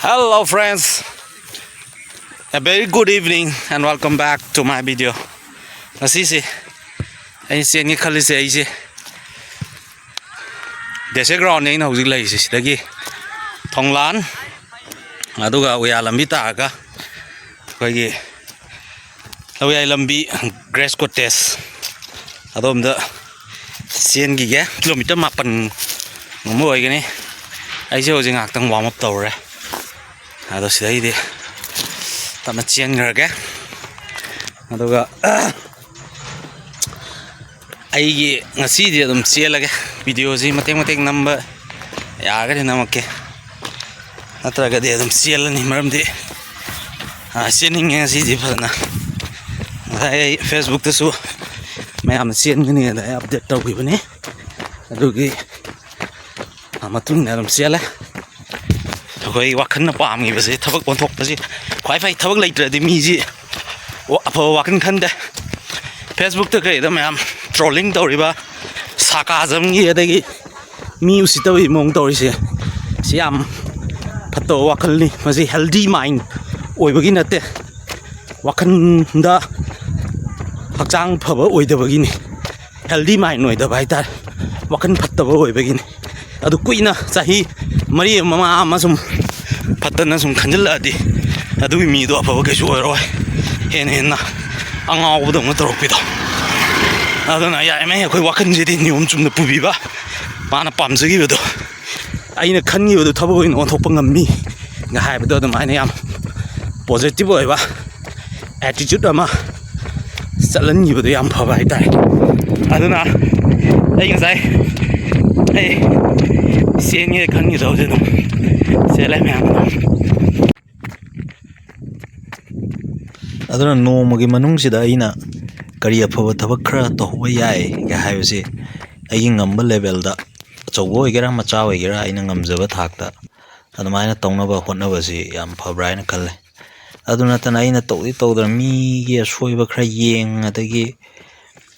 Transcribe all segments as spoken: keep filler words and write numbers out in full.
Hello friends, a very good evening and welcome back to my video. ꯉꯁꯤꯁꯦ ꯑꯩ ꯆꯦꯟꯒꯦ ꯈꯜꯂꯤꯁꯦ, ꯑꯩꯁꯦ ꯗꯦꯁꯦ ꯒ꯭ꯔꯥꯎꯟꯅꯦ ꯑꯩꯅ ꯍꯧꯖꯤꯛ ꯂꯩꯔꯤꯁꯦ꯫ ꯁꯤꯗꯒꯤ ꯊꯣꯡꯂꯥꯟ, ꯑꯗꯨꯒ ꯎꯌꯥ ꯂꯝꯕꯤ ꯇꯥꯔꯒ ꯑꯩꯈꯣꯏꯒꯤ ꯂꯧꯌꯥꯏ ꯂꯝꯕꯤ, ꯒ꯭ꯔꯦꯁ ꯀꯣꯇꯦꯖ ꯑꯗꯣꯝꯗ ꯆꯦꯟꯈꯤꯒꯦ꯫ ꯀꯤꯂꯣꯃꯤꯇꯔ ꯃꯥꯄꯟꯒꯨꯝꯕ ꯑꯣꯏꯒꯅꯤ꯫ ꯑꯩꯁꯦ ꯍꯧꯖꯤꯛ ꯉꯥꯏꯍꯥꯛꯇꯪ ꯋꯥꯔꯝ ꯑꯞ ꯇꯧꯔꯦ, ꯑꯗꯣ ꯁꯤꯗꯩꯗꯤ ꯇꯞꯅ ꯆꯦꯟꯈ꯭ꯔꯒꯦ꯫ ꯑꯗꯨꯒ ꯑꯩꯒꯤ ꯉꯁꯤꯗꯤ ꯑꯗꯨꯝ ꯆꯦꯜꯂꯒꯦ꯫ ꯚꯤꯗꯤꯑꯣꯁꯤ ꯃꯇꯦꯛ ꯃꯇꯦꯛ ꯅꯝꯕ ꯌꯥꯔꯒꯗꯤ ꯅꯝꯃꯛꯀꯦ, ꯅꯠꯇ꯭ꯔꯒꯗꯤ ꯑꯗꯨꯝ ꯆꯦꯜꯂꯅꯤ꯫ ꯃꯔꯝꯗꯤ, ꯑ, ꯆꯦꯟꯅꯤꯡꯉꯦ ꯉꯁꯤꯗꯤ ꯐꯖꯅ꯫ ꯉꯁꯥꯏ ꯑꯩ ꯐꯦꯁꯕꯨꯛꯇꯁꯨ ꯃꯌꯥꯝꯅ ꯆꯦꯟꯒꯅꯤ ꯑꯗ ꯑꯩ ꯑꯞꯗꯦꯠ ꯇꯧꯈꯤꯕꯅꯤ꯫ ꯑꯗꯨꯒꯤ, ꯑ, ꯃꯇꯨꯡ ꯏꯟꯅ ꯑꯗꯨꯝ ꯆꯦꯜꯂꯦ꯫ ꯑꯩꯈꯣꯏ ꯋꯥꯈꯜꯅ ꯄꯥꯝꯈꯤꯕꯁꯦ, ꯊꯕꯛ ꯑꯣꯟꯊꯣꯛꯄꯁꯤ ꯈ꯭ꯋꯥꯏ ꯐꯩ꯫ ꯊꯕꯛ ꯂꯩꯇ꯭ꯔꯗꯤ ꯃꯤꯁꯤ ꯋꯥ-, ꯑꯐꯕ ꯋꯥꯈꯜ ꯈꯟꯗꯦ꯫ ꯐꯦꯁꯕꯨꯛꯇ ꯀꯩꯗ ꯃꯌꯥꯝ ꯇ꯭ꯔꯣꯂꯤꯡ ꯇꯧꯔꯤꯕ, ꯁꯥꯀꯥꯖꯝꯒꯤ, ꯑꯗꯒꯤ ꯃꯤ ꯎꯁꯤꯠꯇꯕꯒꯤ ꯃꯑꯣꯡ ꯇꯧꯔꯤꯁꯦ, ꯁꯤ ꯌꯥꯝ ꯐꯠꯇꯕ ꯋꯥꯈꯜꯅꯤ꯫ ꯃꯁꯤ ꯍꯦꯜꯗꯤ ꯃꯥꯏꯟ ꯑꯣꯏꯕꯒꯤ ꯅꯠꯇꯦ, ꯋꯥꯈꯜꯗ ꯍꯛꯆꯥꯡ ꯐꯕ ꯑꯣꯏꯗꯕꯒꯤꯅꯤ꯫ ꯍꯦꯜꯗꯤ ꯃꯥꯏꯟ ꯑꯣꯏꯗꯕ ꯍꯥꯏꯇꯥꯔꯦ, ꯋꯥꯈꯜ ꯐꯠꯇꯕ ꯑꯣꯏꯕꯒꯤꯅꯤ꯫ ꯑꯗꯨ ꯀꯨꯏꯅ ꯆꯍꯤ ꯃꯔꯤ ꯑꯃ, ꯃꯉꯥ ꯑꯃ ꯁꯨꯝ ꯐꯠꯇꯅ ꯁꯨꯝ ꯈꯟꯖꯤꯜꯂꯛꯑꯗꯤ, ꯑꯗꯨꯒꯤ ꯃꯤꯗꯣ ꯑꯐꯕ ꯀꯩꯁꯨ ꯑꯣꯏꯔꯣꯏ, ꯍꯦꯟꯅ ꯍꯦꯟꯅ ꯑꯉꯥꯎꯕꯗꯧꯅ ꯇꯧꯔꯛꯄꯤꯗꯣ꯫ ꯑꯗꯨꯅ ꯌꯥꯔꯤꯉꯩ ꯑꯩꯈꯣꯏ ꯋꯥꯈꯜꯁꯤꯗꯤ ꯅꯤꯌꯣꯝ ꯆꯨꯝꯅ ꯄꯨꯕꯤꯕ, ꯃꯥꯅ ꯄꯥꯝꯖꯈꯤꯕꯗꯣ, ꯑꯩꯅ ꯈꯟꯈꯤꯕꯗꯣ ꯊꯕꯛ ꯑꯣꯏꯅ ꯑꯣꯟꯊꯣꯛꯄ ꯉꯝꯃꯤ ꯍꯥꯏꯕꯗꯣ, ꯑꯗꯨꯃꯥꯏꯅ ꯌꯥꯝ ꯄꯣꯖꯤꯇꯤꯚ ꯑꯣꯏꯕ ꯑꯦꯇꯤꯆꯨꯠ ꯑꯃ ꯆꯠꯍꯟꯈꯤꯕꯗꯣ ꯌꯥꯝ ꯐꯕ ꯍꯥꯏꯇꯥꯔꯦ꯫ ꯑꯗꯨꯅ ꯑꯩ ꯉꯁꯥꯏ ꯑꯩ ꯆꯦꯟꯒꯦ ꯈꯟꯈꯤꯗꯕꯁꯦ ꯑꯗꯨꯝ ꯆꯦꯜꯂꯦ ꯃꯌꯥꯝ꯫ ꯑꯗꯨꯅ ꯅꯣꯡꯃꯒꯤ ꯃꯅꯨꯡꯁꯤꯗ ꯑꯩꯅ ꯀꯔꯤ ꯑꯐꯕ ꯊꯕꯛ ꯈꯔ ꯇꯧꯍꯧꯕ ꯌꯥꯏꯒ ꯍꯥꯏꯕꯁꯤ, ꯑꯩꯒꯤ ꯉꯝꯕ ꯂꯦꯕꯦꯜꯗ, ꯑꯆꯧꯕ ꯑꯣꯏꯒꯦꯔꯥ ꯃꯆꯥ ꯑꯣꯏꯒꯦꯔꯥ, ꯑꯩꯅ ꯉꯝꯖꯕ ꯊꯥꯛꯇ ꯑꯗꯨꯃꯥꯏꯅ ꯇꯧꯅꯕ ꯍꯣꯠꯅꯕꯁꯤ ꯌꯥꯝ ꯐꯕ꯭ꯔꯥ ꯍꯥꯏꯅ ꯈꯜꯂꯦ꯫ ꯑꯗꯨ ꯅꯠꯇꯅ ꯑꯩꯅ ꯇꯧꯗꯤ ꯇꯧꯗꯅ ꯃꯤꯒꯤ ꯑꯁꯣꯏꯕ ꯈꯔ ꯌꯦꯡ, ꯑꯗꯒꯤ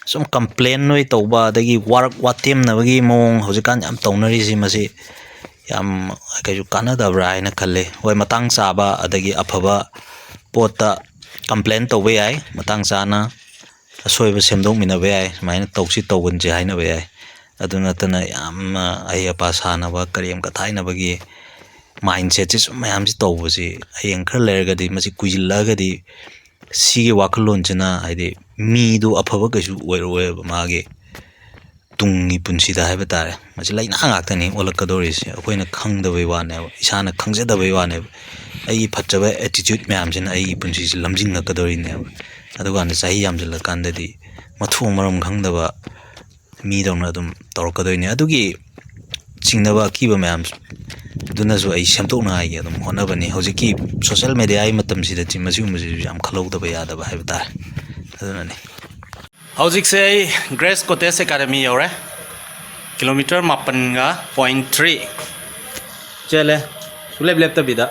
ꯁꯨꯝ ꯀꯝꯄ꯭ꯂꯦꯟ ꯑꯣꯏ ꯇꯧꯕ, ꯑꯗꯒꯤ ꯋꯥꯔꯛ ꯋꯥꯇꯦꯝꯅꯕꯒꯤ ꯃꯑꯣꯡ ꯍꯧꯖꯤꯛꯀꯥꯟ ꯌꯥꯝ ꯇꯧꯅꯔꯤꯁꯤ, ꯃꯁꯤ ꯌꯥꯝ ꯀꯩꯁꯨ ꯀꯥꯟꯅꯗꯕ꯭ꯔꯥ ꯍꯥꯏꯅ ꯈꯜꯂꯤ꯫ ꯍꯣꯏ, ꯃꯇꯥꯡ ꯆꯥꯕ ꯑꯗꯒꯤ ꯑꯐꯕ ꯄꯣꯠꯇ complain ꯇꯧꯕ ꯌꯥꯏ, ꯃꯇꯥꯡ ꯆꯥꯅ ꯑꯁꯣꯏꯕ ꯁꯦꯝꯗꯣꯛꯃꯤꯟꯅꯕ ꯌꯥꯏ, ꯁꯨꯃꯥꯏꯅ ꯇꯧꯁꯤ ꯇꯧꯒꯨꯟꯁꯦ ꯍꯥꯏꯅꯕ ꯌꯥꯏ꯫ ꯑꯗꯨ ꯅꯠꯇꯅ ꯌꯥꯝꯅ ꯑꯍꯩ ꯑꯄꯥ ꯁꯥꯟꯅꯕ, ꯀꯔꯦꯝ ꯀꯊꯥꯏꯅꯕꯒꯤ mindset ꯁꯦ ꯁꯨꯝ ꯃꯌꯥꯝꯁꯤ ꯇꯧꯕꯁꯤ ꯍꯌꯦꯡ ꯈꯔ ꯂꯩꯔꯒꯗꯤ, ꯃꯁꯤ ꯀꯨꯏꯁꯤꯜꯂꯛꯑꯒꯗꯤ ꯁꯤꯒꯤ ꯋꯥꯈꯜꯂꯣꯟꯁꯤꯅ, ꯍꯥꯏꯗꯤ, ꯃꯤꯗꯨ ꯑꯐꯕ ꯀꯩꯁꯨ ꯑꯣꯏꯔꯛꯑꯣꯏꯕ, ꯃꯥꯒꯤ ꯇꯨꯡꯒꯤ ꯄꯨꯟꯁꯤꯗ ꯍꯥꯏꯕ ꯇꯥꯔꯦ꯫ ꯃꯁꯤ ꯂꯥꯏꯅꯥ ꯉꯥꯛꯇꯅꯤ ꯑꯣꯜꯂꯛꯀꯗꯧꯔꯤꯁꯦ꯫ ꯑꯩꯈꯣꯏꯅ ꯈꯪꯗꯕꯩ ꯋꯥꯅꯦꯕ, ꯏꯁꯥꯅ ꯈꯪꯖꯗꯕꯩ ꯋꯥꯅꯦꯕ꯫ ꯑꯩꯒꯤ ꯐꯠꯇꯕ attitude ꯃꯌꯥꯝꯁꯤꯅ ꯑꯩꯒꯤ ꯄꯨꯟꯁꯤꯁꯤ ꯂꯝꯖꯤꯡꯉꯛꯀꯗꯧꯔꯤꯅꯦꯕ꯫ ꯑꯗꯨꯀꯥꯟꯗ ꯆꯍꯤ ꯌꯥꯝꯁꯤꯜꯂꯀꯥꯟꯗꯗꯤ ꯃꯊꯣꯡ ꯃꯔꯝ ꯈꯪꯗꯕ ꯃꯤꯗꯧꯅ ꯑꯗꯨꯝ ꯇꯧꯔꯛꯀꯗꯣꯏꯅꯦ꯫ ꯑꯗꯨꯒꯤ ꯆꯤꯡꯅꯕ ꯑꯀꯤꯕ ꯃꯌꯥꯝ ꯑꯗꯨꯅꯁꯨ ꯑꯩ ꯁꯦꯝꯗꯣꯛꯅꯉꯥꯏꯒꯤ ꯑꯗꯨꯝ ꯍꯣꯠꯅꯕꯅꯤ꯫ ꯍꯧꯖꯤꯛꯀꯤ social media ꯒꯤ ꯃꯇꯝꯁꯤꯗꯗꯤ ꯃꯁꯤꯒꯨꯝꯕꯁꯤꯁꯨ ꯌꯥꯝ ꯈꯜꯍꯧꯗꯕ ꯌꯥꯗꯕ ꯍꯥꯏꯕ ꯇꯥꯔꯦ꯫ ꯑꯗꯨꯅꯅꯤ꯫ ꯍꯧꯖꯤꯛꯁꯦ ꯑꯩ Grace Cottage Academy ꯌꯧꯔꯦ꯫ Kilometer ꯃꯥꯄꯟꯒ point three ꯆꯦꯜꯂꯦ, ꯁꯨꯡꯂꯦꯞ ꯂꯦꯞꯇꯕꯤꯗ꯫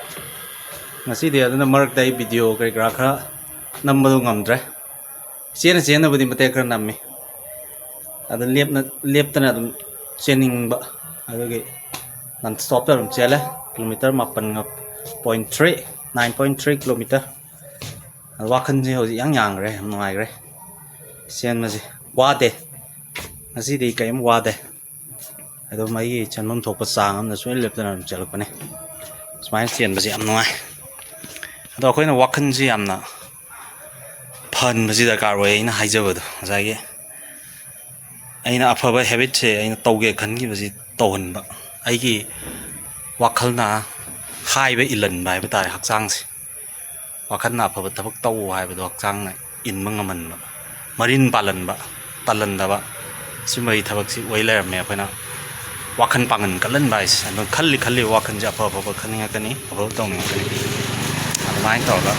ꯉꯁꯤꯗꯤ ꯑꯗꯨꯅ ꯃꯔꯛꯇ ꯑꯩ video ꯀꯔꯤ ꯀꯔꯥ ꯈꯔ ꯅꯝꯕꯗꯣ ꯉꯝꯗ꯭ꯔꯦ꯫ ꯆꯦꯟꯅ ꯆꯦꯟꯅꯕꯨꯗꯤ ꯃꯇꯦꯛ ꯈꯔ ꯅꯝꯃꯤ, ꯑꯗꯨ ꯂꯦꯞꯅ, ꯂꯦꯞꯇꯅ ꯑꯗꯨꯝ ꯆꯦꯟꯅꯤꯡꯕ, ꯑꯗꯨꯒꯤ non stop ꯇ ꯑꯗꯨꯝ ꯆꯦꯜꯂꯦ꯫ Kilometer ꯃꯥꯄꯟꯒ point three, nine point three kilometer꯫ ꯑꯗꯨ ꯋꯥꯈꯜꯁꯦ ꯍꯧꯖꯤꯛ ꯌꯥꯡ ꯌꯥꯡꯈ꯭ꯔꯦ, ꯌꯥꯝ ꯅꯨꯡꯉꯥꯏꯈ꯭ꯔꯦ ꯆꯦꯟꯕꯁꯦ꯫ ꯋꯥꯗꯦ, ꯉꯁꯤꯗꯤ ꯀꯔꯤꯝ ꯋꯥꯗꯦ꯫ ꯑꯗꯨꯝ ꯑꯩꯒꯤ ꯆꯦꯟꯐꯝ ꯊꯣꯛꯄ ꯆꯥꯡ ꯑꯃꯗ ꯁꯨꯡꯂꯦꯞ ꯂꯦꯞꯇꯅ ꯑꯗꯨꯝ ꯆꯦꯜꯂꯛꯄꯅꯦ꯫ ꯁꯨꯃꯥꯏꯅ ꯆꯦꯟꯕꯁꯦ ꯌꯥꯝ ꯅꯨꯡꯉꯥꯏ꯫ ꯑꯗꯣ ꯑꯩꯈꯣꯏꯅ ꯋꯥꯈꯜꯁꯦ ꯌꯥꯝꯅ ꯐꯍꯟꯕꯁꯤ ꯗꯔꯀꯥꯔ ꯑꯣꯏ꯫ ꯑꯩꯅ ꯍꯥꯏꯖꯕꯗꯣ ꯉꯁꯥꯏꯒꯤ, ꯑꯩꯅ ꯑꯐꯕ habit ꯁꯦ ꯑꯩꯅ ꯇꯧꯒꯦ ꯈꯟꯈꯤꯕꯁꯤ ꯇꯧꯍꯟꯕ꯫ ꯑꯩꯒꯤ ꯋꯥꯈꯜꯅ ꯍꯥꯏꯕ ꯏꯜꯍꯟꯕ ꯍꯥꯏꯕ ꯇꯥꯔꯦ꯫ ꯍꯛꯆꯥꯡꯁꯦ, ꯋꯥꯈꯜꯅ ꯑꯐꯕ ꯊꯕꯛ ꯇꯧ ꯍꯥꯏꯕꯗꯣ ꯍꯛꯆꯥꯡꯅ ꯏꯟꯕ ꯉꯝꯍꯟꯕ, ꯃꯔꯤꯟ ꯄꯥꯜꯍꯟꯕ, ꯇꯜꯍꯟꯗꯕ, ꯁꯤꯒꯨꯝꯕꯒꯤ ꯊꯕꯛꯁꯤ ꯑꯣꯏ ꯂꯩꯔꯝꯃꯦ꯫ ꯑꯩꯈꯣꯏꯅ ꯋꯥꯈꯜ ꯄꯥꯡꯒꯟ ꯀꯜꯍꯟꯕ ꯍꯥꯏꯁꯦ꯫ ꯑꯗꯨ ꯈꯜꯂꯤ ꯈꯜꯂꯤꯕ ꯋꯥꯈꯜꯁꯦ ꯑꯐ ꯑꯐꯕ ꯈꯟꯅꯤꯡꯉꯛꯀꯅꯤ, ꯑꯐꯕ ꯇꯧꯅꯤꯡꯉꯛꯀꯅꯤ꯫ ꯑꯗꯨꯃꯥꯏꯅ ꯇꯧꯔꯒ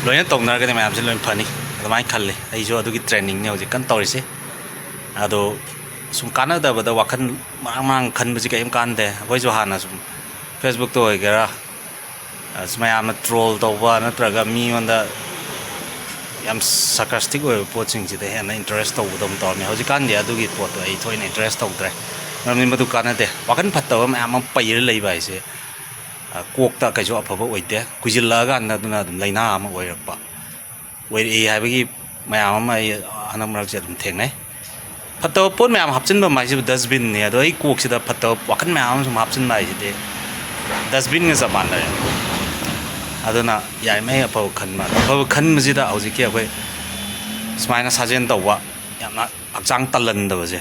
ꯂꯣꯏꯅ ꯇꯧꯅꯔꯒꯗꯤ ꯃꯌꯥꯝꯁꯦ ꯂꯣꯏꯅ ꯐꯅꯤ꯫ ꯑꯗꯨꯃꯥꯏꯅ ꯈꯜꯂꯤ꯫ ꯑꯩꯁꯨ ꯑꯗꯨꯒꯤ training ꯅꯦ ꯍꯧꯖꯤꯛ ꯀꯟꯅ ꯇꯧꯔꯤꯁꯦ꯫ ꯑꯗꯣ ꯁꯨꯝ ꯀꯥꯟꯅꯗꯕꯗ ꯋꯥꯈꯜ ꯃꯔꯥꯡ ꯃꯔꯥꯡ ꯈꯟꯕꯁꯤ ꯀꯔꯤꯝ ꯀꯥꯟꯗꯦ꯫ ꯑꯩꯈꯣꯏꯁꯨ ꯍꯥꯟꯅ ꯁꯨꯝ Facebook ꯇ ꯑꯣꯏꯒꯦꯔꯥ, ꯑꯁ, ꯃꯌꯥꯝꯅ troll ꯇꯧꯕ ꯅꯠꯇ꯭ꯔꯒ ꯃꯤꯉꯣꯟꯗ ꯌꯥꯝ sarcastic ꯑꯣꯏꯕ ꯄꯣꯠꯁꯤꯡꯁꯤꯗ ꯍꯦꯟꯅ interest ꯇꯧꯕꯗꯧꯅ ꯇꯧꯔꯝꯃꯤ꯫ ꯍꯧꯖꯤꯛꯀꯥꯟꯗꯤ ꯑꯗꯨꯒꯤ ꯄꯣꯠꯇꯣ ꯑꯩ ꯊꯣꯏꯅ interest ꯇꯧꯗ꯭ꯔꯦ, ꯃꯔꯝꯗꯤ ꯃꯗꯨ ꯀꯥꯟꯅꯗꯦ꯫ ꯋꯥꯈꯜ ꯐꯠꯇꯕ ꯃꯌꯥꯝ ꯑꯃ ꯄꯩꯔ ꯂꯩꯕ ꯍꯥꯏꯁꯦ, ꯑ, ꯀꯣꯛꯇ ꯀꯩꯁꯨ ꯑꯐꯕ ꯑꯣꯏꯗꯦ꯫ ꯀꯨꯏꯁꯤꯜꯂꯛꯑꯀꯥꯟꯗ ꯑꯗꯨꯅ ꯑꯗꯨꯝ ꯂꯥꯏꯅꯥ ꯑꯃ ꯑꯣꯏꯔꯛꯄ, ꯑꯣꯏꯔꯛꯏ ꯍꯥꯏꯕꯒꯤ ꯃꯌꯥꯝ ꯑꯃ ꯑꯩ ꯍꯟꯗꯛ ꯃꯔꯛꯁꯦ ꯑꯗꯨꯝ ꯊꯦꯡꯅꯩ꯫ ꯐꯠꯇꯕ ꯄꯣꯠ ꯃꯌꯥꯝ ꯍꯥꯞꯆꯤꯟꯕ ꯍꯥꯏꯁꯤꯕꯨ dustbin-ꯅꯤ꯫ ꯑꯗꯣ ꯑꯩ ꯀꯣꯛꯁꯤꯗ ꯐꯠꯇꯕ ꯋꯥꯈꯜ ꯃꯌꯥꯝ ꯑꯃ ꯁꯨꯝ ꯍꯥꯞꯆꯤꯟꯕ ꯍꯥꯏꯁꯤꯗꯤ dustbin-ꯒ ꯆꯞ ꯃꯥꯟꯅꯔꯦ꯫ ꯑꯗꯨꯅ ꯌꯥꯔꯤꯉꯩ ꯑꯐꯕ ꯈꯟꯕ, ꯑꯐꯕ ꯈꯟꯕꯁꯤꯗ ꯍꯧꯖꯤꯛꯀꯤ ꯑꯩꯈꯣꯏ ꯁꯨꯃꯥꯏꯅ ꯁꯥꯖꯦꯜ ꯇꯧꯕ, ꯌꯥꯝꯅ ꯍꯛꯆꯥꯡ ꯇꯜꯍꯟꯗꯕꯁꯦ,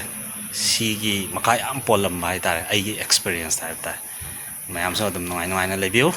ꯁꯤꯒꯤ ꯃꯈꯥ ꯌꯥꯝ ꯄꯣꯜꯂꯝꯕ ꯍꯥꯏꯇꯥꯔꯦ, ꯑꯩꯒꯤ experience-ꯇ ꯍꯥꯏꯕ ꯇꯥꯔꯦ꯫ ꯃꯌꯥꯝꯁꯨ ꯑꯗꯨꯝ ꯅꯨꯡꯉꯥꯏ ꯅꯨꯡꯉꯥꯏꯅ ꯂꯩꯕꯤꯌꯨ꯫